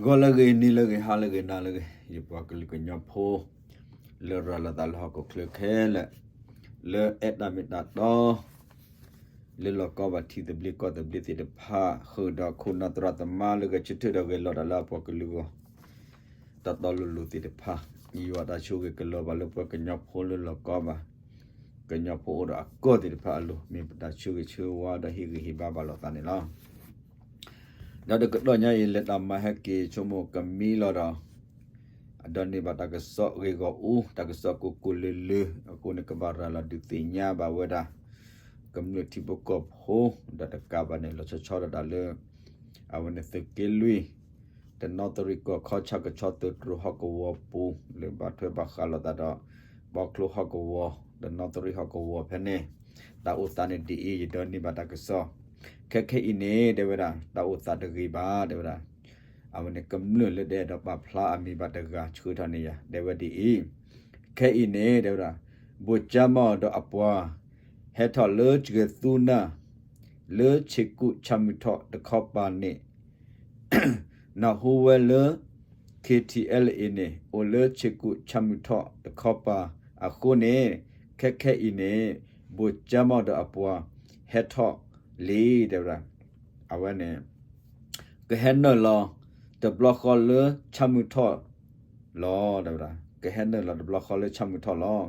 ဂီၤလၢအဂ့ၤ နံၤလၢအဂ့ၤ ဟါလၢအဂ့ၤ နၤလၢအဂ့ၤ ယပှၤကလုာ်ကညီဖိ လၢရၤလီၤသးလၢဟီၣ်ခိၣ်ချၢခဲလၢာ် လၢအဲၣ်တၢ်မ့ၢ်တၢ်တီ လၢလီၢ်ကီဘၣ်ထံသဘျ့ကီၢ်သဘျ့သ့ၣ်တဖၣ် ဃုာ်ဒီးခိၣ်နၢ်သရၣ်သမါလၢဂဲၤဆၢထၢၣ်ဒီးဂဲၤလိာ်တၢ်လၢအပှၤကလုာ်အဂီၢ် တၢ်တီလိၤလိၤသ့ၣ်တဖၣ် ယွၤတၢ်ဆိၣ်ဂ့ၤကလီၤဘၣ်လၢပှၤကညီဖိလၢလီၢ်ကီဘၣ် ကညီဖိအိၣ်ဒီးအကီၢ်သ့ၣ်တဖၣ်အလိၤ မ့ၢ်ပတၢ်ဆိၣ်ဂ့ၤဆိၣ်ဝါဒီးဟ့ၣ်ဂံၢ်ဟ့ၣ်ဘါဘၣ်လိာ်သးန့ၣ်လီၤ. ဒီးတကတီၢ်ညါအံၤ လဲၤတၢ်မၤဟဲက့ၤဆိကမိၣ်ကမံလီၤဒီး ဒီးန့ၢ်ဘၣ်တၢ်ကစီၣ်ဂ့ၢ်ဂီၢ်အူ တၢ်ကစီၣ်ကိၢ်ကိၢ်လၢၤလၢၤ အဃိန့ၣ် ကဘၣ်ရၤလီၤဒုးသ့ၣ်ညါဘၣ်ဝဲဒၣ် ကမျၢၢ်ထံဖိကီၢ်ဖိ ဒီးတကးဘၣ်န့ၣ် လီၤဆီဆီဒၣ်တၢ်လၢ အဝဲန့ၣ်သုးက့လွံၢ် တနီသရံၣ်ကီၢ်ခီ ဆၣ်ကဆီသုးတြိၤဟီၣ်ကဝီၤပူၤ လၢဘၣ်ထွဲဘၣ်ဃးလိာ်သးဒီး ဘီချိဟီၣ်ကဝီၤ တနီသရံၣ်ဟီၣ်ကဝီၤဖဲန့ၣ် တၢ်အိၣ်သးန့ၣ်ဒ်အံၤ ယဒိးန့ၢ်ဘၣ်တၢ်ကစီၣ် ခဲခဲအံၤန့ၣ် တဲဝဲဒၣ် တၢ်အိၣ်သးတဂ့ၤဘၣ် တဲဝဲဒၣ် အဝဲန့ၣ်ကမျၢၢ်လၢတအဲၣ်ဒိးပာ်ဖျါအမံၤဘၣ်တဂၤဆှၢထီၣ်န့ၢ်ယၤ တဲဝဲဒ်အံၤ ခဲအံၤန့ၣ် တဲဝဲဒၣ် ဘိၣ်ကၠၢ်မီၣ်ဒီးအပှၤ ဟဲထီၣ်လၢစှဲၤသူနၢ် လၢဆ့ကူၣ်ဆၣ်မုၢ်ထီၣ်တခီပၤန့ၣ် နၢ်ဟူဝဲလၢ ခ့ထံအဲလ်အ့န့ၣ် အိၣ်လၢဆ့ကူၣ်ဆၣ်မုၢ်ထီၣ်တခီပၤအဃိန့ၣ် ခဲခဲအံၤန့ၣ် ဘိၣ်ကၠၢ်မီၣ်ဒီးအပှၤ ဟဲထီၣ်လံ တဲဝဲဒၣ် အဝဲန့ၣ် ကဟဲနုာ်လီၤ တဘျီဃီလၢဆၣ်မုၢ်ထီၣ်လီၤ တဲဝဲဒၣ် ကဟဲနုာ်လီၤတဘျီဃီလၢဆၣ်မုၢ်ထီၣ်လီၤ.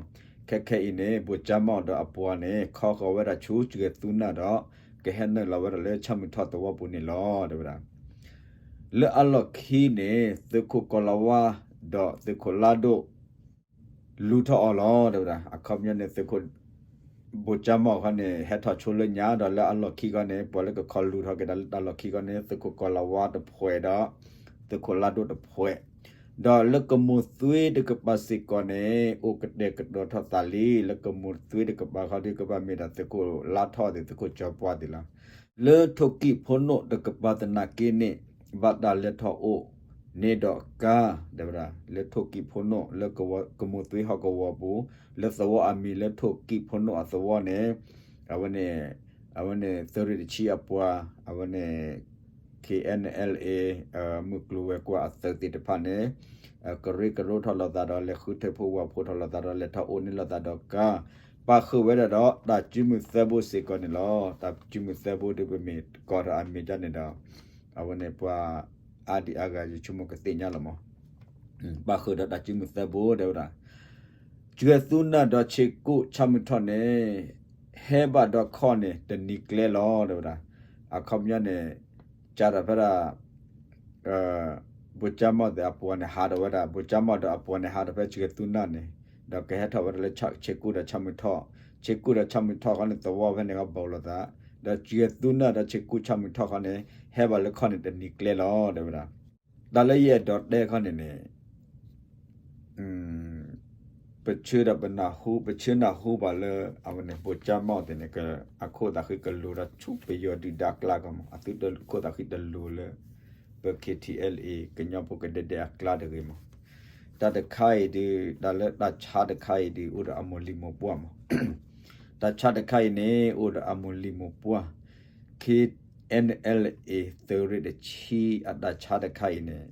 ခဲခဲအံၤန့ၣ် ဘိၣ်ကၠၢ်မီၣ်ဒီးအပှၤန့ၣ် ခီဃီၤဝဲဒၣ်ဆူစှဲၤသူနၢ်ဒီး ကဟဲနုာ်လီၤဝဲဒၣ်လၢဆၣ်မုၢ်ထီၣ်သဝီပူၤန့ၣ်လီၤ တဲဝဲဒၣ် လၢအလီၢ်ခံန့ၣ် သုးခိၣ်ကီၤလၤဝါ ဒီးသုးခိၣ်လါဒိၣ် လူၤထီၣ်အီၤလီၤ တဲဝဲဒၣ် အခီပညီန့ၣ် သုးခိၣ် ဘိၣ်ကၠၢ်မီၣ်ခီန့ၣ် ဟဲထီၣ်ဆိလၢညါ ဒီးလၢအလီၢ်ခံခီန့ၣ် ပှၤလၢကခီလူၤထီၣ်က့ၤတၢ်လၢတၢ်လီၢ်ခံခီန့ၣ် သုးခိၣ်ကီၤလၤဝါတဖှဲးဒီး သုးခိၣ်လါဒိၣ်တဖှဲး ဒီးလၢကမိၢ်သွ့တကပၤစ့ၢ်ကီးန့ၣ် အိၣ်ကတဲာ်ကတီၤထီၣ်သးလံ လၢကမိၢ်သွ့တကပၤခီဒီး ကဘၣ်မ့ၢ်ဒၣ်သုးခိၣ်လါထီၣ်သ့ၣ် သုးခိၣ်ကၠီၤပှၢ်သ့ၣ်လီၤ. လၢထိၣ်ကံၣ်ဖိနိၣ်တကပၤသနာ်က့န့ၣ် ဘၣ်တၢ်လဲၤထီၣ်အိၣ်န့ၣ်ဒီးကါ တဲဝဲဒၣ် လၢထိၣ်ကံၣ်ဖိနိၣ် လၢကမိၢ်သွ့ဟီၣ်ကဝီၤပူၤ လၢသဝီအမံၤလၢထိၣ်ကံၣ်ဖိနိၣ်အသဝီန့ၣ် အဝဲန့ၣ် အဝဲန့ၣ် သုးရ့ၣ်တဆံအပှၤ အဝဲန့ၣ် ခ့အဲၣ်အၣ်အၣ်လ်အ့ မုၢ်ကျိၤဝဲၤကွာ်အသုးသ့ၣ်တဖၣ်န့ၣ် ကရၢကရိထီၣ်လိာ်သးဒီး လဲၤဃုထၢဖှိၣ်ဝၢ်ဖှိၣ်ထီၣ်လိာ်သးဒီး လဲၤထီၣ်အိၣ်န့ၢ်လိာ်သးဒီးကါ ပာ်ဃုာ်ဝဲဒၣ်ဒီး တၢ်စုမုၢ်သၢဘိစ့ၢ်ကီးန့ၣ်လီၤ. တၢ်စုမုၢ်သၢဘိဒီး ပမ့ၢ်ကိးထီၣ်အမံၤဒ်န့ၣ်ဒီး အဝဲန့ၣ်ပှၤအါဒံအါဂၤ ယဆိကမိၣ်ကသ့ၣ်ညါလီၤမး ပာ်ဃုာ်ဒီးတၢ်စုမုၢ်သၢဘိ တဲဝဲဒၣ် စှဲၤသူနၢ်ဒီးဆ့ကူၣ်ဆၣ်မုၢ်ထီၣ်န့ၣ် ဟဲဘၣ်ဒီးခီၣ်န့ၣ် တနံၤကျဲလီၤ တဲဝဲဒၣ် အခီပညီန့ၣ် ကးထီၣ်ဖဲဒၣ် ဘိၣ်ကၠၢ်မီၣ်ဒီးအပှၤန့ၣ် ဟးထီၣ်ဝဲဒၣ် ဘိၣ်ကၠၢ်မီၣ်ဒီးအပှၤန့ၣ် ဟးထီၣ်ဖဲစှဲၤသူနၢ်န့ၣ် ဒီးကဟဲထီၣ်ဝဲဒၣ်လၢဆ့ကူၣ်ဒီးဆၣ်မုၢ်ထီၣ် ဆ့ကူၣ်ဒီးဆၣ်မုၢ်ထီၣ်ခီန့ၣ် သဝီဖဲန့ၣ်ကဘၣ်လိာ်သး ဒီးစှဲၤသူနၢ်ဒီးဆ့ကူၣ်ဆၣ်မုၢ်ထီၣ်ခီန့ၣ် ဟဲဘၣ်လၢခီၣ်န့ၣ် တနံၤကျဲလီၤ တဲဝဲဒၣ် တၢ်လၢယအဲၣ်ဒိးတဲခီန့ၣ်န့ၣ် ပဆၢဒီးပနၢ်ဟူ ပဆၢနၢ်ဟူဘၣ်လၢ အဝဲန့ၣ် ဘိၣ်ကၠၢ်မီၣ်သ့ၣ်န့ၣ် အခိၣ်သးဃံကလိၤဒီးဆူပယီၤဒုၣ်ဒါအကျါကီမး အသုတခိၣ်သးဃံတလိၤလၢ ပ ခ့ထံအဲလ်အ့ ကညီဖိကဒဲဒဲအကျါတဂ့ၤမး တၢ်တခါအံၤဒုး တၢ်လၢတၢ်ဆါတခါအံၤဒုး အိၣ်ဒီးအမိၢ်လံၤမိၢ်ပှၢ်မး တၢ်ဆါတခါအံၤန့ၣ် အိၣ်ဒီးအမိၢ်လံၤမိၢ်ပှၢ် ခ့အဲၣ်အၣ်အၣ်လ်အ့ သုးရ့ၣ်တဆံအတၢ်ဆါတခါအံၤန့ၣ်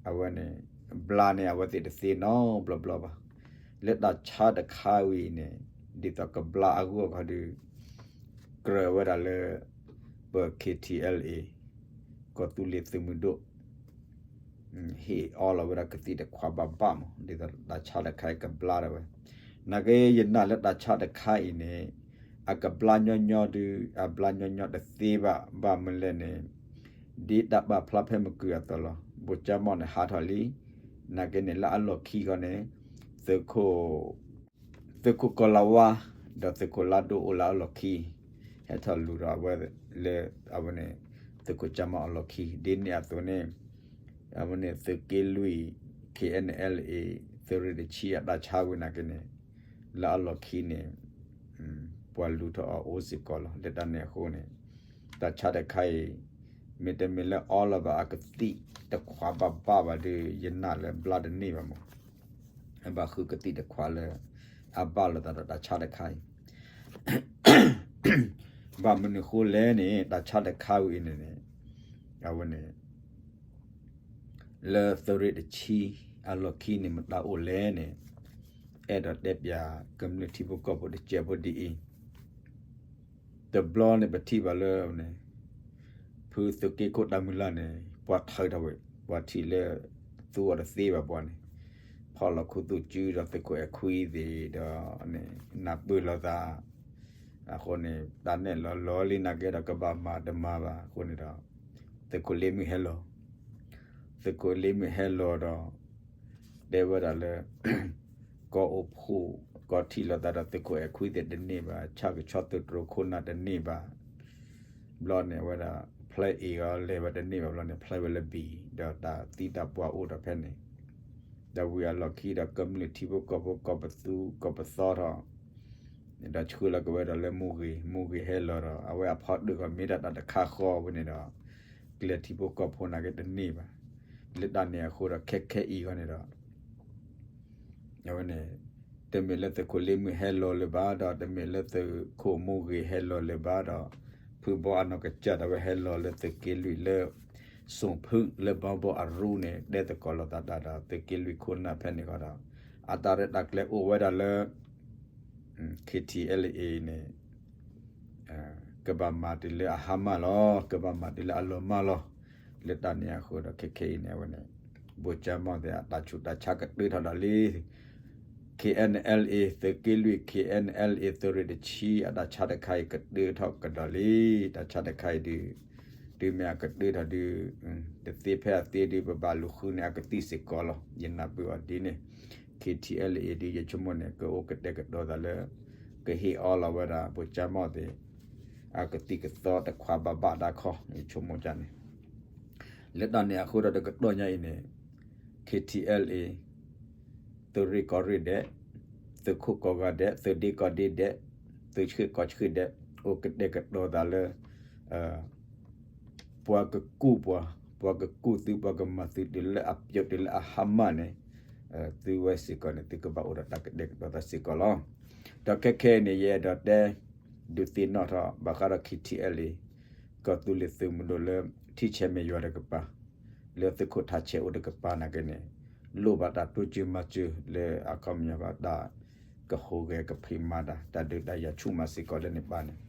အဝဲန့ၣ် ဘျါန့ၢ်အဝဲသ့ၣ်တသ့နီတဘျီဘျီဘၣ်. လၢတၢ်ဆါတခါဝံၤအံၤန့ၣ် ဒ်သိးကဘျါအဂီၢ်ခီဒီး ကြၢးဝဲဒၣ်လၢ ပ ခ့ထံအဲလ်အ့ ကီၢ်သူလ့ၤသုးမုၢ်ဒိၣ် ဟ့ၣ်အီလီၤဝဲဒၣ်ကသံၣ်တခွးဘၣ်ဘၣ်မး ဒ်သိးတၢ်ဆါတခါအံၤကဘျါဒၣ်ဝဲ. နာ်က့ယနာ်လၢတၢ်ဆါတခါအံၤန့ၣ် အကဘျါညီညီဒုး အဘျါညီညီတသ့ဘၣ် ဘၣ်မနုၤလဲၣ်န့ၣ် ဒ်တၢ်ပာ်ဖျါဖဲမုၢ်ကုၢ်အသိးလီၤ. ဘိၣ်ကၠၢ်မီၣ်န့ၣ်ဟးထီၣ်လံ. နာ်က့န့ၣ်လၢအလီၢ်ခံခီန့ၣ် သုးခိၣ် သုးခိၣ်ကီၤလၤဝါ ဒီးသုးခိၣ်လါဒိၣ်အိၣ်လၢအလီၢ်ခံ ဟဲထီၣ်လူၤဒီးအဝဲလၢ အဝဲန့ၣ် သုးခိၣ်ကၠၢ်မီၣ်အလီၢ်ခံ ဒ်န့ၣ်အသိးန့ၣ် အဝဲန့ၣ်သုးက့လွံၢ် ခ့အဲၣ်အၣ်အၣ်လ်အ့ သုးရ့ၣ်တဆံအတၢ်ဆါဝံၤနာ်က့န့ၣ် လၢအလီၢ်ခံန့ၣ် ပှၤလူၤထီၣ်အီၤအိၣ်စ့ၢ်ကီးလီၤ. လၢတၢ်န့ၣ်အဃိန့ၣ် တၢ်ဆါတခါအံၤ မ့တမ့ၢ်လၢအီလီၤဘၣ်အကသံၣ်တခွးဘၣ်ဘၣ်ဘၣ်ဒီး ယနာ်လၢဘျါတန့ၢ်ဘၣ်မး ဘၣ်ဃုကသံၣ်တခွးလၢ အဘၣ်လိာ်သးဒီးတၢ်ဆါတခါအံၤ ဘၣ်မနုၤဃိလဲၣ်န့ၣ် တၢ်ဆါတခါဝံၤအံၤန့ၣ်န့ၣ် အဝဲန့ၣ် လၢသုးရ့ၣ်တဆံအလီၢ်ခံန့ၣ် မတၤအိၣ်လဲၣ်န့ၣ် အဲၣ်ဒိးတဲပၠးကမျၢၢ်ထံဖိကီၢ်ဖိတစဲးဖိဒ်အံၤ, တဘျီန့ၣ်ပထံၣ်ဘၣ်လၢန့ၣ် ဖုသုးက့ခိၣ်တၢ်မုၢ်လၢ်န့ၣ် ပှၤထၢထီၣ်ဝဲ ပှၤထံၣ်လၢသူအီၤတသ့ဘၣ်ပှၤန့ၣ် ဖီၣ်လီၤခူသူၣ်စုဒီးသုးခိၣ်အဲၣ်ခွံသ့ၣ်ဒီး နၢ်ပၢၢ်လိာ်သး အဃိန့ၣ် တၢ်နဲၣ်လီၤလီၤလံနာ်က့ဒီး ကဘၣ်မၤတမၤဘၣ်အဃိန့ၣ်ဒီး သုးခိၣ်လ့မုၢ်ဟဲလီၤ, သုးခိၣ်လ့မုၢ်ဟဲလီၤဒီး တဲဝဲဒၣ်လၢ ကီၢ်အိၣ်ဖှိၣ် ကီၢ်ထံၣ်လိာ်သးဒီးသုးခိၣ်အဲၣ်ခွံသ့ၣ်တန့ၢ်ဘၣ်, ဆၣ်ကဆီသုးတြိၤခိၣ်နၢ်တန့ၢ်ဘၣ်, ဘျီန့ၣ်အဝဲဒၣ် ဖျဲအ့ၣ်အီၤလဲၤဝဲတန့ၢ်ဘၣ်ဘျီန့ၣ် ဖျဲဝဲလၢဘံၣ် ဒီးတၢ်သံတၢ်ပှၢ်အိၣ်ဒီးဖဲန့ၣ် ဒီးဝံၤအလီၢ်ခံဒီး ကမျၢၢ်ထံဖိကီၢ်ဖိ ကီၢ်ပသူ ကီၢ်ပသီထီၣ် ဒီးဆှၢလီၤက့ၤဝဲဒီးလၢမူဂ့ၤ, မူဂ့ၤဟဲလီၤဒီး အဝဲအဖီတၢၢ်ဃီမ့ၢ်ဒၣ်တၢ်တခါဃီဝဲန့ၣ်ဒီး ကျဲထံဖိကီၢ်ဖိနာ်က့တန့ၢ်ဘၣ်. လၢတၢ်န့ၣ်အဃိဒီး ခဲခဲအံၤဃီန့ၣ်ဒီး အဝဲန့ၣ် တမ့ၢ်လၢသုးခိၣ်လ့မုၢ်ဟဲလီၤလၢၤဘၣ်ဒီး တမ့ၢ်လၢသုးခိၣ်မူဂ့ၤဟဲလီၤလၢၤဘၣ်ဒီး ဖုဘီအနီၢ်ကစၢ်ဒီးဝဲဟဲလီၤလၢသုးက့လွံၢ်လၢ စိၣ်ဖုလၢဘီဘီအရူန့ၣ် တဲသကိးလိာ်သးတၢ်ဒီး သုးက့လွံၢ်ခိၣ်နၢ်ဖဲန့ၣ်ဃီဒီး အတၢ်ရဲၣ်တၢ်ကျဲၤအိၣ်ဝဲဒၣ်လၢ KTLA န့ၣ် ကဘၣ်မၤတုၤလၢအဟါမၢ်လီၤ, ကဘၣ်မၤတုၤလၢအလီၤမၢ်လီၤ. လၢတၢ်န့ၣ်အဃိဒီး ခဲခဲအံၤန့ၣ် အဝဲန့ၣ် ဘိၣ်ကၠၢ်မီၣ်သ့ၣ် အတၢ်ဆူးတၢ်ဆါကတၢၢ်ထီၣ်ဒီးလံ KNLA သုးက့လွံၢ် KNLA သုးရ့ၣ်တဆံ အတၢ်ဆါတခါအံၤကတၢၢ်ထီၣ်ကဒီးလံ, တၢ်ဆါတခါအံၤဒုး တုၤမ့ၢ်အကတၢၢ်ထီၣ်ဒုး တသ့ဖဲအသ့ဒုး ပဘၣ်လူၤဃုန့ၢ်အကသံၣ်စ့ၢ်ကီးလီၤ. ယနၢ်ပၢၢ်အီၤဒ်န့ၣ် KTLA ဒုး ယဆိကမိၣ်န့ၣ် ကအိၣ်ကတဲာ်ကတီၤသးလၢ ကဟ့ၣ်အီလီၤဝဲဒၣ် ဘိၣ်ကၠၢ်မီၣ်သ့ၣ် အကသံၣ်ကသီတခွးဘၣ်ဘၣ်ဒၣ်ခီ ယဆိကမိၣ်ဒ်န့ၣ် လၢတၢ်န့ၣ်အဃိဒီးတကတီၢ်ညါအံၤန့ၣ် KTLA သုးရ့ၣ်ကီၢ်ရ့ၣ်ဒဲး, သုးခိၣ်ကီၢ်ဂၤဒဲး, သုးဒ့ကီၢ်ဒ့ဒဲး, သုးဆှ့ၣ်ကီၢ်ဆှ့ၣ်ဒဲး, အိၣ်ကတဲာ်ကတီၤသးလၢ ပှၤကကူၣ်ပှၤ, ပှၤကကူၣ်သု, ပှၤကမၤသုတုၤလၢအပျိာ်တုၤလၢအဟါမၢ်န့ၣ် သုဝဲစ့ၢ်ကီးန့ၣ် သုကဘၣ်အိၣ်ဒီးတၢ်ကတဲာ်ကတီၤသးစ့ၢ်ကီးလီၤ. ဒီးခဲခဲအံၤန့ၣ် ယအဲၣ်ဒိးတဲ ဒုးသ့ၣ်နီၣ်ထီၣ် ဘၣ်ဃးဒီး KTLA ကီၢ်သူလ့ၤသုးမုၢ်ဒိၣ်လၢ ထံဆဲးမဲာ်ယွၤတကပၤ လၢသုးခိၣ်ထးဆဲးအိၣ်တကပၤနာ်က့န့ၣ် လိၣ်ဘၣ်တၢ်တိစၢၤမၤစၢၤလၢအခီပညီကီး တၢ်ကဟူးဂဲၤကဖံးမၤတၢ် တၢ်ဒုးတၢ်ယၤဆူၣ်မးစ့ၢ်ကီးလၢန့ၣ်ပၤန့ၣ်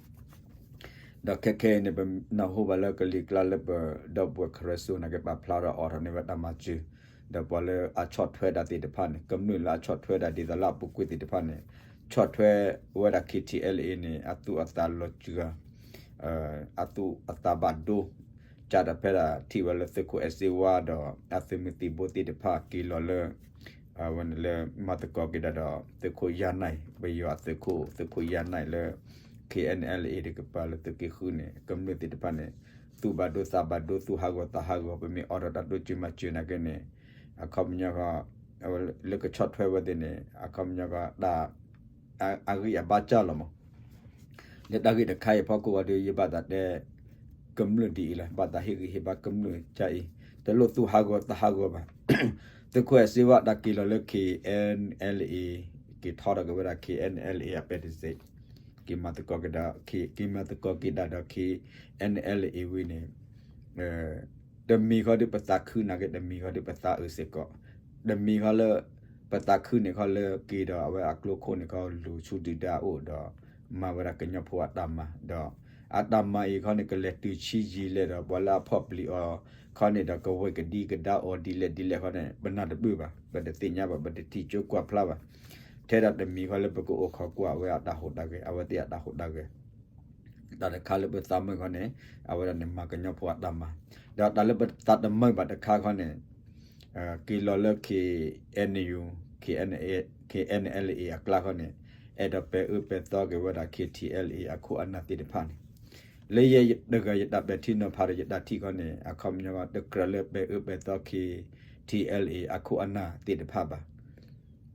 ဒီးခဲခဲအံၤန့ၣ် ပနၢ်ဟူဘၣ်လၢကလံၤကျါလၢပဒီပုၢ်ဝဲၢ်ခရၢစိၤနာ်က့ ပာ်ဖျါဒီးအိးထီၣ်န့ၢ်ဝဲတၢ်မၤစၢၤ ဒီးပှၤလၢအဆီၣ်ထွဲတၢ်သ့ၣ်တဖၣ်န့ၣ် ကမျၢၢ်လၢအဆီၣ်ထွဲတၢ်ဒ်သိးလၢအပူၤကွံာ်သ့ၣ်တဖၣ်န့ၣ် ဆီၣ်ထွဲဝဲဒၣ် KTLA န့ၣ် အသူၣ်အသးလီၤစှၤ အသူၣ်အသးဘၣ်ဒိ ကဒီးဖဲဒၣ်ထံၣ်ဝဲလၢသုးခိၣ်အဲၣ်စ့ဝါဒီး အသုးမုၢ်သံၣ်ဘိသ့ၣ်တဖၣ်က့ၤလီၤလၢ အဝဲန့ၣ်လၢမၤသကိးက့ၤဒၣ်ဒီး သုးခိၣ်ယါနၢ် ပယီၤအသုးခိၣ် သုးခိၣ်ယါနၢ်လၢ KNLA တကပၤလၢသုးက့ဃုန့ၣ် ကမျၢၢ်သ့ၣ်တဖၣ်န့ၣ် သူၣ်ဘၣ်ဒိသးဘၣ်ဒိ သူၣ်ဟးဂီၤသးဟးဂီၤ ပမ့ၢ်အိးထီၣ်တၢ်တိစၢၤမၤစၢၤနာ်က့န့ၣ် အခီပညီဃီ လၢကဆီၣ်ထွဲဝဲသ့ၣ်န့ၣ် အခီပညီဃီ တၢ် အဂံၢ်အဘါစၢ်လီၤမး လၢတၢ်ဂ့ၢ်တခါအံၤအဖီခိၣ်အံၤဒီး ယဘၣ်သးတဲ ကမျၢၢ်ဒ်အံၤလီၤ. ဘၣ်သးဟ့ၣ်ဂံၢ်ဟ့ၣ်ဘါကမျၢၢ်ကါအံၤ တလိၣ်သူၣ်ဟးဂီၤသးဟးဂီၤဘၣ်. သုးခိၣ်အဲၣ်စ့ဝါတၢ်က့ၤလီၤလၢ KNLA က့ၤထီထီၣ်က့ၤဝဲဒၣ် KNLA အပဲတစ့ၣ် က့ၤမၤသကိးက့ၤဒၣ် က့ၤမၤသကိးက့ၤဒၣ်ဒီး KNLA ဝံၤန့ၣ် တမံၤဃီဒီးပသးခုနာ်က့ တမံၤဃီဒီးပသးအုးစ့ၢ်ကီး တမံၤဃီလၢ ပသးခုန့ၣ်ခီလၢက့ၤဒီးအဝဲအကျိခိၣ်န့ၣ်ခီလူၤဆူဒုၣ်ဒါအအိၣ်ဒီး မၤဝဲဒၣ်ကညီဖိအတၢ်မၤ ဒီးအတၢ်မၤအံၤခီန့ၣ် ကလဲၤတုၤဆံးယံာ်လဲၣ်ဒီး ပှၤလၢအဖီၣ်ပျံၤအီၤခီန့ၣ်ဒီး ကဝဲၢ်ကဒံကဒါအီၤဒ်လဲၣ်ဒ်လဲၣ်ခီန့ၣ် ပနၢ်တပၢၢ်ဘၣ် ပတသ့ၣ်ညါဘၣ် ပတထံၣ်ကၠိကွၢ်ဖျါဘၣ်. ထဲဒၣ်တမံၤဃီလၢပကအိၣ်ခိးကွၢ်ဝဲအတၢ်ဟူးတၢ်ဂဲၤ အဝဲသ့ၣ်အတၢ်ဟူးတၢ်ဂဲၤ တၢ်တခါလၢပသးမုာ်ခီန့ၣ် အဝဲဒၣ်န့ၣ်မၤကညီဖိအတၢ်မၤ ဒီးတၢ်လၢပသးတမုာ်ဘၣ်တခါခီန့ၣ် က့ၤလီၤလၢ KNU KNLA အကျါခီန့ၣ် အဲၣ်ဒိးပဲာ်အၢပဲာ်သီက့ၤဝဲဒၣ် KTLA အခိၣ်အနၢ်သ့ၣ်တဖၣ်န့ၣ် လၢယဲတဂၤယတၢ်ပဲာ်ထံနီၤဖးဒီးယတၢ်ထံၣ်ခီန့ၣ် အခီပညီတကြၢးလၢပဲာ်အၢပဲာ်သီ KTLA အခိၣ်အနၢ်သ့ၣ်တဖၣ်ဘၣ်.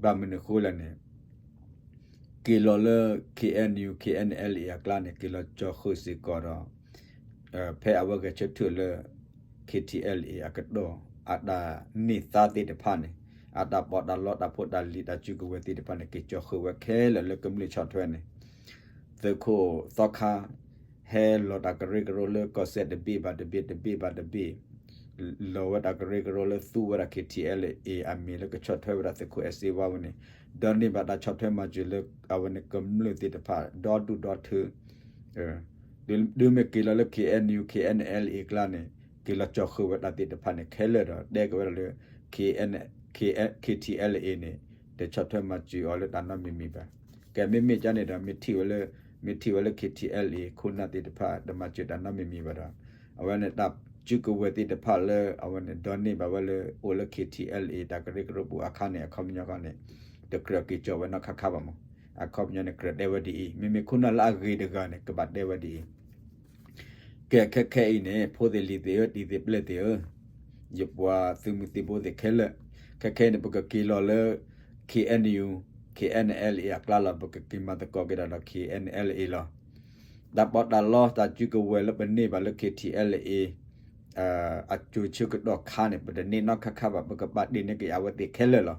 ဘၣ်မနုၤဃိလဲၣ်န့ၣ် က့ၤလီၤလၢ KNU KNLA အကျါန့ၣ် က့ၤလီၤကၠီဃုာ်စ့ၢ်ကီးဒီး ဖဲအဝဲဂဲၤဆၢထၢၣ်လၢ KTLA အကတီၢ် အတၢ်န့ၢ်သါသ့ၣ်တဖၣ်န့ၣ် အတၢ်ပီးတၢ်လီတၢ်ဖိတၢ်လံၤတၢ်စုကဝဲၤသ့ၣ်တဖၣ်န့ၣ် က့ၤကၠီဃုာ်ဝဲခဲလၢာ်လၢကမျၢၢ်ဆီၣ်ထွဲန့ၣ် သုးခိၣ်သီခါ ဟဲလီၤတၢ်ကရၢကရိလၢကီၢ်စဲၣ်တဘ့ၣ်ဘၣ်တဘ့ၣ် တဘ့ၣ်ဘၣ်တဘ့ၣ် လီၤဝဲတၢ်ကရၢကရိလၢသူဝဲဒၣ် K T L A အမံၤလၢကဆီၣ်ထွဲဝဲဒၣ်သုးခိၣ်အဲၣ်စ့ဝါဝဲန့ၣ်, ဒီးန့ၢ်ဘၣ်တၢ်ဆီၣ်ထွဲမၤစၢၤလၢအဝဲန့ၣ်ကမျၢၢ်သ့ၣ်တဖၣ် ဒီဒူၣ်ဒီထၢ တုၤမ့ၢ်က့ၤလီၤလၢ K N U K N L A အကျါန့ၣ် က့ၤလီၤကၠီၤဃုာ်ဝဲတၢ်သ့ၣ်တဖၣ်န့ၣ်ခဲလၢာ်ဒီး တဲက့ၤဝဲဒၣ်လၢ K N K K T L A န့ၣ် တဆီၣ်ထွဲမၤစၢၤအီၤလၢတၢ်နီတမံၤမံၤဘၣ်. ကဲမ့မ့ၢ်ကန့ၣ်ဒီး မ့ၢ်ထံၣ်ဝဲလၢ မ့ၢ်ထံၣ်ဝဲလၢ K T L A ခိၣ်နၢ်သ့ၣ်တဖၣ် တမၤစၢၤတၢ်နီတမံၤမံၤဘၣ်ဒီး အဝဲန့ၣ်တၢ်စုကဝဲၤသ့ၣ်တဖၣ်လၢအဝဲန့ၣ် ဒီးန့ၢ်ဘၣ်ဝဲလၢအိၣ်လၢ K T L A တၢ်ကရၢကရိပူၤအခါန့ၣ် အခီပညီခီန့ၣ် တကြၢးက့ၤကၠီၤဝဲနီၣ်ခါခါဘၣ်မး. အခီပညီန့ၣ် ကြၢးတဲဝဲဒ်အံၤ, မ့မ့ၢ်ခိၣ်နၢ်လၢအဂ့ၤတဂၤန့ၣ် ကဘၣ်တဲဝဲဒ်အံၤ. ကဲခဲခဲအံၤန့ၣ် ဖိသ့ၣ်လံၤသ့ၣ်ဧၢ တံၤသ့ၣ်ပျဲၢ်သ့ၣ်ဧၢ, ယပှၤသုးမုၢ်သံၣ်ဘိသ့ၣ်ခဲလၢာ်, ခဲခဲအံၤန့ၣ် ပကက့ၤလီၤလၢ K N U K N L A အကျါလီၤ. ပကက့ၤမၤသကိးက့ၤဒၣ်ဒီး K N L A လီၤ. တၢ်ပီးတၢ်လီတၢ်စုကဝဲၤလၢပန့ၢ်ဘၣ်လၢ K T L A အစိၤဆၢကတီၢ်ခါန့ၣ် ပတန့ၢ်နီၣ်ခါခါဘၣ်, ပကပာ်တ့ၢ်န့ၢ်က့ၤအဝဲသ့ၣ်ခဲလၢာ်လီၤ.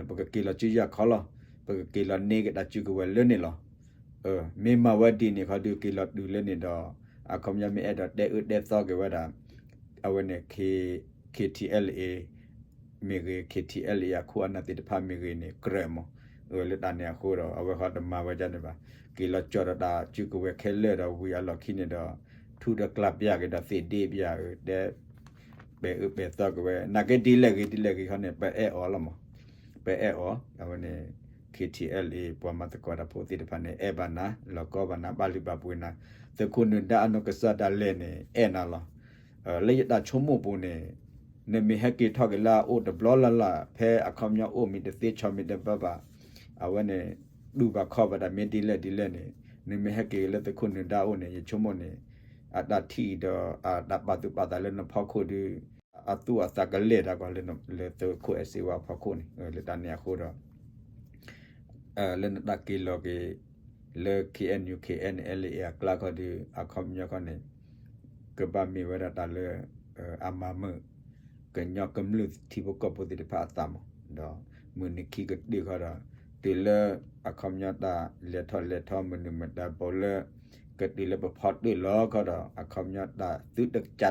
ပကက့ၤလီၤစုယၤခီလီၤ. ပကက့ၤလီၤန့ၢ်က့ၤတၢ်စုကဝဲၤလၢန့ၣ်လီၤ. မ့ၢ်မၤဝဲဒ်န့ၣ်ခီဒုး က့ၤလီၤတုၤလၢန့ၣ်ဒီး အခီပညီမ့ၢ်အဲၣ်ဒိးတဲအၢတဲသီက့ၤဝဲဒၣ် အဝဲန့ၣ် K T L A မ့ၢ်ဂ့ၤ K T L A အခိၣ်အနၢ်သ့ၣ်တဖၣ်မ့ၢ်ဂ့ၤန့ၣ် ကြၢးမး. လၢတၢ်န့ၣ်အဃိဒီး အဝဲဃီတမၤဝဲဒ်န့ၣ်ဘၣ်. က့ၤလီၤကၠီၤဒီးတၢ်စုကဝဲၤခဲလၢာ်ဒီးဝံၤအလီၢ်ခံန့ၣ်ဒီး ထူတကျါပျၢ်က့ၤဒီးသ့ၣ်ဒ့ပျၢ်ဧၢ တဲ ပဲာ်အၢပဲာ်သီက့ၤဝဲ နာ်က့ဒ်လဲၣ်ဂ့ၤဒ်လဲၣ်ဂ့ၤခီန့ၣ် ပအဲၣ်အီၤလီၤမး. ပအဲၣ်အီၤ အဝဲန့ၣ် K T L A ပှၤမၤသကိးတၢ်ဖိသ့ၣ်တဖၣ်န့ၣ် အဲၣ်ဘၣ်နၤ လီၤကီဘၣ်နၤ ဘၣ်လုၢ်ဘၣ်ပှ့ၤနၤ, သုးခိၣ်နၢၤဒါအနီၢ်ကစၢ်ဒၣ်လဲာ်န့ၣ် အဲၣ်နၤလီၤ. လၢယတၢ်ဆိကမိၣ်ပူၤန့ၣ် နမ့ၢ်ဟဲက့ၤထီၣ်က့ၤလၢအအိၣ်တဘျီလၢ်လၢ် ဖဲအခီပညီအိၣ်မ့ၢ်တသ့ဆီၣ်မ့ၢ်တဘၣ်ဘၣ် အဝဲန့ၣ် တူၢ်ဘၣ်ခီၣ်ဘၣ်တၢ်မ့ၢ်ဒ်လဲၣ်ဒ်လဲၣ်န့ၣ် နမ့ၢ်ဟဲက့ၤလၢသုးခိၣ်နၢၤဒါအအိၣ်န့ၣ် ယဆိကမိၣ်န့ၣ် အတၢ်ထံၣ်ဒီး အတၢ်ပာ်သူၣ်ပာ်သးလၢနဖီခိၣ်ဒုး အသူၣ်အသးကလဲာ်တၢ်ကွၢ်လၢသုးခိၣ်အဲၣ်စ့ဝါဖီခိၣ်န့ၣ် လၢတၢ်န့ၣ်အဃိဒီး လၢနတၢ်က့ၤလီၤက့ၤ လၢ K N U K N L A အကျါခီဒီး အခီပညီခီန့ၣ် ကဘၣ်မ့ၢ်ဝဲဒၣ်တၢ်လၢ အမၤမုာ် ကညီကမျၢၢ်ထံဖိကီၢ်ဖိသ့ၣ်တဖၣ်အသးမး ဒီးမုၢ်နံၤခံကတၢၢ်ခီဒီး တုၤလၢအခီပညီတၢ်လဲၤထီၣ်လဲၤထီမနုၤမတၤ ဘၣ်လၢ ကတုၤလၢပဖီတၢၢ်လီၤခီဒီး အခီပညီတၢ်သုတကး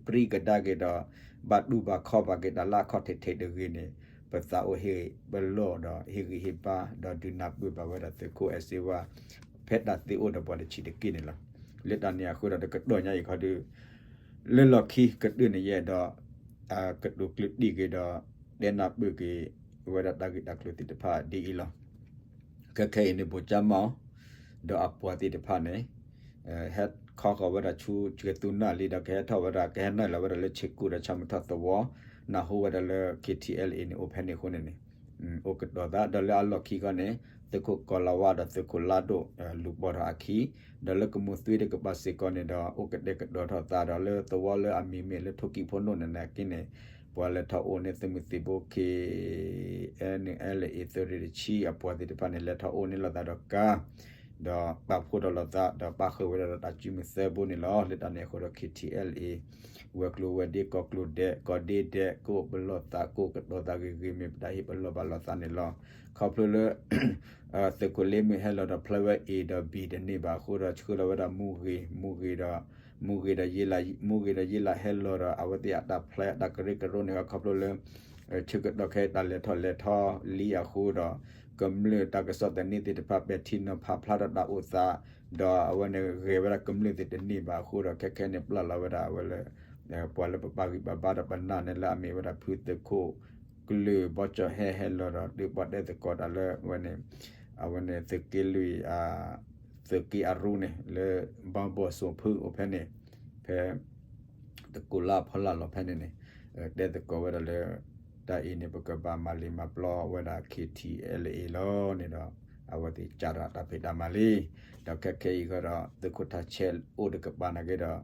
ဒီးက့ၤပြံကဒါက့ၤဒီး ဘၣ်တူၢ်ဘၣ်ခီၣ်ဘၣ်က့ၤတၢ်လၢအခီၣ်ထံးထံးတဂ့ၤန့ၣ် ပသးအိၣ်ဟ့ၣ်ပလီၢ်ဒီးဟ့ၣ်ဂံၢ်ဟ့ၣ်ဘါ ဒီးဒုးနၢ်ပၢၢ်ဘၣ်ဝဲဒၣ်သုးခိၣ်အဲၣ်စ့ဝါ ဖဲတၢ်သ့အိၣ်ဒီးပှၤတဆံးတက့ၢ်န့ၣ်လီၤ. လၢတၢ်န့ၣ်အဃိဒီး တကတီၢ်ညါအံၤခီဒီး လၢလီၢ်ခံကတၢၢ်န့ၣ်ယအဲၣ်ဒိး ကတိၤကျၢၢ်တံၢ်က့ၤဒီး တဲနၢ်ပၢၢ်က့ၤဝဲဒၣ်တၢ်ဂ့ၢ်တၢ်ကျိၤသ့ၣ်တဖၣ်ဒ်အံၤလီၤ. ခဲခဲအံၤန့ၣ် ဘိၣ်ကၠၢ်မီၣ် ဒီးအပှၤသ့ၣ်တဖၣ်န့ၣ် ဟဲခီဃီၤဝဲဒၣ်ဆူကသူနၢ်လံဒီး ကဟဲထီၣ်ဝဲဒၣ် ကဟဲနုာ်လီၤဝဲဒၣ်လၢဆ့ကူၣ်ဒီးဆၣ်မုၢ်ထီၣ်သဝီ နၢ်ဟူဝဲဒၣ်လၢ K T L A န့ၣ် အိၣ်ဖဲန့ၣ်အဃိန့ၣ်န့ၣ် အိၣ်ကတီၤသး ဒီးလၢအလီၢ်ခံခီန့ၣ် သုးခိၣ်ကီၤလၤဝါဒီးသုးခိၣ်လါဒိၣ် လူၤပိာ်ထီၣ်အခံ ဒီးလၢကမိၢ်သွ့တကပၤစ့ၢ်ကီးန့ၣ်ဒီး အိၣ်ကတဲာ်ကတီၤထီၣ်သးဒီးလၢသဝီလၢအမံၤမ့ၢ်လၢထိၣ်ကံၣ်ဖိနိၣ်န့ၣ်န့ၣ်က့န့ၣ် ပှၤလဲၤထီၣ်အိၣ်န့ၣ် သုးမုၢ်သံၣ်ဘိ K N L A သုးရ့ၣ်တဆံအပှၤသ့ၣ်တဖၣ်န့ၣ် လဲၤထီၣ်အိၣ်န့ၣ်လိာ်သးဒီးကါ ဒီးပာ်ဖှိၣ်ထီၣ်လိာ်သး ဒီးပာ်ဃုာ်ဝဲဒၣ်ဒီးတၢ်စုမုၢ်သၢဘိန့ၣ်လီၤ. လၢတၢ်န့ၣ်အဃိဒီး K T L A ဝဲၤကျိၤဝဲၤဒ့ကီၢ်ကျိၤဒဲး ကီၢ်ဒ့ဒဲး ကအိၣ်ပလီၢ်သး ကအိၣ်ကတီၤသးဂ့ၤဂ့ၤ မ့ၢ်ပတၢ်ဟ့ၣ်ပလီၢ်ဘၣ်လိာ်သးန့ၣ်လီၤ. ခီဖျိလၢ သုးခိၣ်လ့မုၢ်ဟဲလီၤဒီး ဖျဲဝဲ A ဒီး B တန့ၢ်ဘၣ်အဃိဒီး ဆှၢလီၤဝဲဒၣ်မူဂ့ၤ မူဂ့ၤဒီး မူဂ့ၤဒီးယ့လး မူဂ့ၤဒီးယ့လးဟဲလီၤဒီး အဝဲသ့ၣ်အတၢ်ဖျဲအတၢ်ကရၢကရိန့ၣ် ခီဖျိလၢ ဆၢကတီၢ်ခဲအံၤတၢ်လဲၤထီၣ်လဲၤထီလံအဃိဒီး ကမျၢၢ်တၢ်ကစီၣ်သန့သ့ၣ်တဖၣ် ပဲာ်ထံနီၤဖးဖျါထီၣ်တၢ်အိၣ်သး ဒီးအဝဲန့ၣ်ဂဲၤဝဲဒၣ်ကမျၢၢ်သ့ၣ်တန့ၢ်ဘၣ်အဃိဒီး ခဲခဲန့ၣ်ပျၢ်လီၤဝဲဒၣ်အဝဲလၢ ပှၤလၢပပာ်ဂံၢ်ပာ်ဘါဒီးပနာ်န့ၣ်လၢအမ့ၢ်ဝဲဒၣ်ဖုသုးခိၣ် ကလုာ်ဘီကၠီၣ်ဟဲဟဲလီၤဒီး ဒုးပှၤတဲသကိးတၢ်လၢဝဲန့ၣ် အဝဲန့ၣ်သုးက့လွံၢ် သုးက့အရူန့ၣ် လၢဘီဘီၣ်စိၣ်ဖုအိၣ်ဖဲန့ၣ် ဖဲ တကိးလါဖီလာ်လီၤဖဲန့ၣ်န့ၣ် တဲသကိးဝဲဒၣ်လၢ တၢ်အံၤန့ၣ် ပကဘၣ်မၤလံမၤပျီဝဲဒၣ် K T L A လီၤန့ၣ်ဒီး အဝဲသ့ၣ်ကးထီၣ်တၢ်ဖံးတၢ်မၤလံ ဒီးခဲခဲအံၤဃီဒီး သုးခိၣ်ထးဆဲးအိၣ်တကပၤနာ်က့ဒီး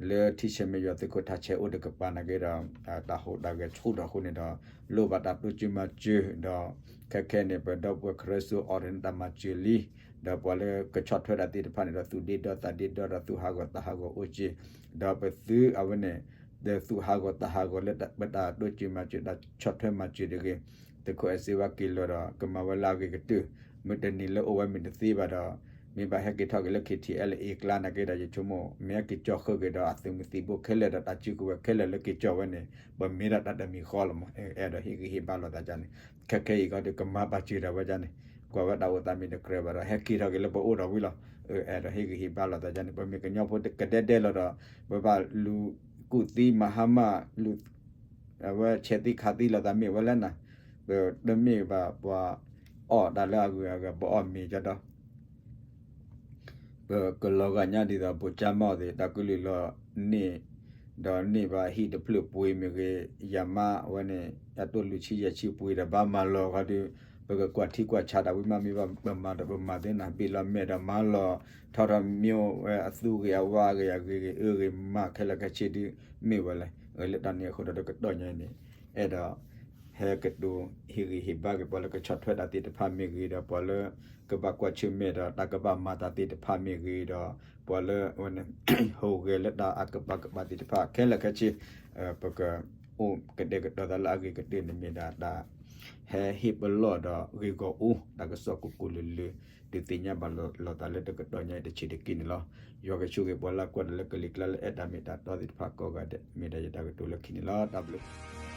လၢထံဆဲးမဲးယွၤသုးခိၣ်ထးဆဲးအိၣ်တကပၤနာ်က့ဒီး တၢ်ဟူးတၢ်ဂဲၤဆူၣ်ထီၣ်အဃိန့ၣ်ဒီး လိၣ်ဘၣ်တၢ်တိစၢၤမၤစၢၤဒီး ခဲခဲန့ၣ် ပဒီပုၢ်ဝဲၢ်ခရၢစိၤအီၤန့ၣ်တၢ်မၤစၢၤလံ ဒီးပှၤလၢကဆီၣ်ထွဲတၢ်သ့ၣ်တဖၣ်န့ၣ်ဒီး သူၣ်ဒ့ဒီသးဒ့ဒီဒီးသူၣ်ဟးဂီၤသးဟးဂီၤအိၣ်က့ၤ ဒီးပသုးအဝဲန့ၣ် ဒီးသူၣ်ဟးဂီၤသးဟးဂီၤလၢပတၢ်တိစၢၤမၤစၢၤတၢ်ဆီၣ်ထွဲမၤစၢၤတဂ့ၤ သုးခိၣ်အဲၣ်စ့ဝါက့ၤလီၤဒီး ကမၤဝဲလၢအဂ့ၤကတၢၢ် မုၢ်တနံၤလၢအိၣ်ဝဲမုၢ်တသ့ဘၣ်ဒီး မ့ၢ်ဘၣ်ဟဲက့ၤထီၣ်က့ၤလၢ K T L A အကျါနာ်က့ဒီး ယဆိကမိၣ် မ့ၢ်ဟဲက့ၤကၠီၤဃုာ်က့ၤဒီးအသုးမုၢ်သံၣ်ဘိခဲလၢာ်ဒီးတၢ်စုကဝဲၤခဲလၢာ်လၢက့ၤကၠီၤဝဲန့ၣ် ပမ့ၢ်ဒၣ်တၢ်တမံၤဃီလီၤမး, အဲၣ်ဒိးဟ့ၣ်ဂံၢ်ဟ့ၣ်ဘါလိာ်သးဒ်န့ၣ်, ခဲခဲအံၤခီဒီးကမၤပာ်စၢၤဒၣ်ဝဲဒ်န့ၣ်, ကွၢ်ဝဲတၢ်အိၣ်သးမ့ၢ်တကြၢးဘၣ်ဒီး ဟဲက့ၤထီၣ်က့ၤလၢပအိၣ်ဒီးဝံၤလီၤ, အဲၣ်ဒိးဟ့ၣ်ဂံၢ်ဟ့ၣ်ဘါလိာ်သးဒ်န့ၣ်, ပမ့ၢ်ကညီဖိကဒဲဒဲလီၤဒီး ပဘၣ်လူၤကူၣ်သံမၤဟါမၢ် လူၤ အဝဲဆဲးသံခးသံလိာ်သးမ့ၢ်ဝဲလဲၣ်နၤ, ပတမ့ၢ်ဘၣ်ပှၤအီၣ်တၢ်လၢအဂုၤအဂၤ ပအီၣ်မ့ၤကဒီး ပကလီၤဂာ်ညါဒ်သိး ဘိၣ်ကၠါမီၢ်သ့ၣ် တၢ်ကလုၢ်လီၤန့ၢ်, ဒီးန့ၢ်ဘၣ်ဟံၣ်တဖျၢၣ်ပှ့ၤမ့ၢ်ဂ့ၤ, ယၤမါဝဲန့ၣ် အတိၢ်လွံၢ်ဆံယဲၢ်ဆံပှ့ၤဒီးဘၣ်မၤလီၤဃီဒီး ပကကွၢ်ထံကွၢ်ဆးတၢ်ဝံၤမး မ့ၢ်ဘၣ်ပမၤဒီးပမၤသ့နၤ ဘ့ၣ်လီၤမဲာ်ဒီးမၤလီၤ, ထီထီၣ်မ့ၢ်ဝဲအသူဂ့ၤအဝါဂ့ၤအဂ့ၤဂ့ၤ အၢဂ့ၤမးခဲလၢာ်ခဲဆ့ဒုး မ့ၢ်ဝဲလဲၣ်, လၢတၢ်န့ၣ်အဃိဒီးတကတီၢ်ညါအံၤန့ၣ် အဲၣ်ဒိး ဟဲကတိၤဟ့ၣ်ဂံၢ်ဟ့ၣ်ဘါက့ၤပှၤလၢကဆီၣ်ထွဲတၢ်သ့ၣ်တဖၣ်မ့ၢ်ဂ့ၤဒီး ပှၤလၢကဘၣ်ကွၢ်ဆၢၣ်မဲာ်ဒီးတၢ်ကဘၣ်မၤတၢ်သ့ၣ်တဖၣ်မ့ၢ်ဂ့ၤဒီး ပှၤလၢ ဟူးဂဲၤလၢတၢ်အကပၤကပၤသ့ၣ်တဖၣ်ခဲလၢာ်ခဲဆ့ ပကအိၣ်ကတဲာ်ကတီၤသးလၢအဂ့ၤကတၢၢ်န့ၣ်မ့ၢ်ဒၣ်တၢ် ဟဲဟ့ၣ်ပလီၢ်ဒီးဂ့ၢ်ဂီၢ်အူ တၢ်ကစီၣ်ကိၢ်ကိၢ်လၢၤလၢၤ ဒုးသ့ၣ်ညါဘၣ်လိာ်သးလၢတကတီၢ်ညါအံၤတဆံးတက့ၢ်န့ၣ်လီၤ. ယွၤကဆိၣ်ဂ့ၤပှၤလၢကွၢ်တၢ်လၢကလံၤကျါလၢအဲၣ်တၢ်မ့ၢ်တၢ်တီသ့ၣ်တဖၣ်ကိးဂၤဒဲး မ့ၢ်ဒၣ်ယတၢ်ကတိၤလၢခံန့ၣ်လီၤ. တၢ်ဘျုး